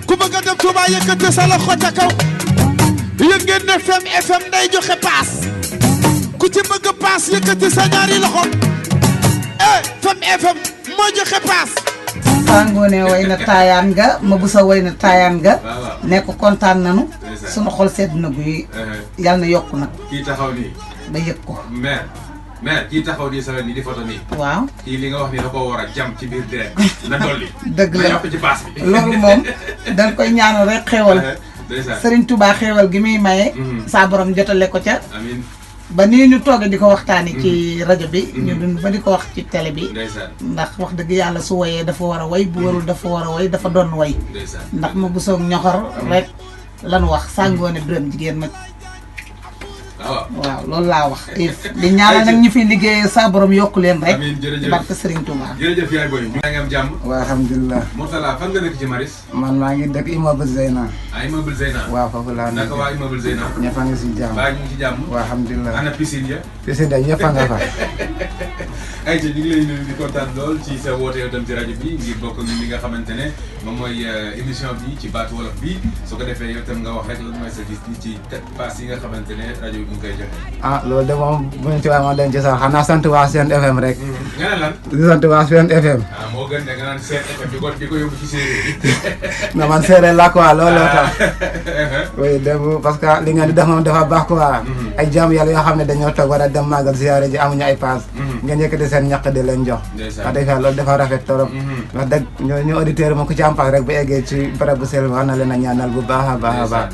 ku bëgg a dem Touba yëkkati sa loxo ca kaw yëg ngeen ne FM day joxe paas ku ci bëgg paas yëkkati sa ñaari loxo FM moo joxe paas Ngoné way na taayaan nga ma bu sa way na taayaan nga nekk kontaan nanu sunu xol sedd na guy yàlla na yokku nag kii taxaw nii ba yëg ko mère kii taxaw nii sa nii di photo nii waaw kii li nga wax nii da koo war a jam ci biir direct na dolli dëgg la yokk ci paas bi loolu moom dañ koy ñaanal rek xéewal Serigne Touba xéewal gi muy maye saa borom jotale ko ca amiin ba nii ñu toogee di ko waxtaani ci rajo bi ñu dund ba di ko wax ci télé bi ndax wax dëgg yàlla su woyee dafa war a way bu warul dafa war a way dafa doon way ndax ma bu soog ñoxor rek lanu wax Ngoné Birame jigéen nag waaw loolu laa wax di ñaanal nag ñu fi liggéey sa borom yokku leen rek barke Serigne Touba jërëjëf yaay boy ñu ngi am jàmm waaw alhamdulilah Mourtala fan nga nekk ci Maris man maa ngi dëkk immeuble Zeyna immeuble Zeyna waaw foofu laa nekk naka waa immeuble Zeyna ñëpp a ngi si jàmm baa ñu ngi ci jàmm waaw alhamdulilah ana piscine ya piscine da ñëpp a nga fa ay ci ñu ngi lay nuyu di kontaan lool ci sa woote yow tam ci rajo bi ngir bokk ak li nga xamante ne moom mooy émission bi ci baatu wolof bi su ko defee yow tam nga wax rek lan mooy sa gis ci pass yi nga xamante ne rajo bi mu ngi koy joxe loolu de moom bu ñu ci waay moom dañ ci sax xanaa sant waa Sen FM rek nga ne lan di sant waa Sen FM moo gën de nga naan Sen FM di ko yóbbu ci séeréer na man séeréer la quoi looloo tax oui dem parce que li ngeen di def moom dafa baax quoi ay jaam yàlla yoo xam ne dañoo toog war a dem màggal ziyaare ji amuñu ay pass ngeen yëkkati seen ñaq di leen jox wax dëgg yàlla loolu dafa rafet torop wax dëgg ñu auditeur moom ku ci am pass rek bu eggee ci barab bu sell war na leen a ñaanal bu baax a baax a baax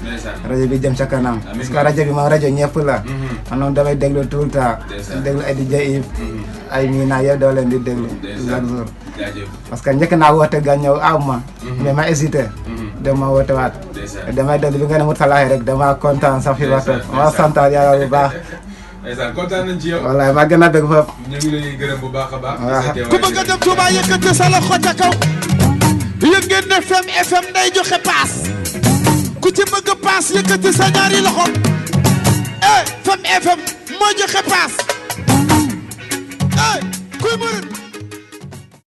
rajo bi jëm ca kanam parce que rajo bi moom rajo ñëpp la man noonu damay déglu tout le temps déglu ay DJ Yves ay Mina yëpp doo leen di déglu chaque jour parce que njëkk naa woote ga ñëw ma mais ma hésité dama woote waat damay déglu bi nga ne Mourtala rek dama kontaan sax fi waxtu ma santaat yàlla bu baax kontaan nañ ci yow wallaay ma gën a bëgg foofu ñu ngi lay gërëm bu baax a baax ku bëgg a dem Touba yëkkati sa loxo ca kaw yëg ngeen ne FM day joxe paas ku ci bëgg paas yëkkati sa ñaari loxo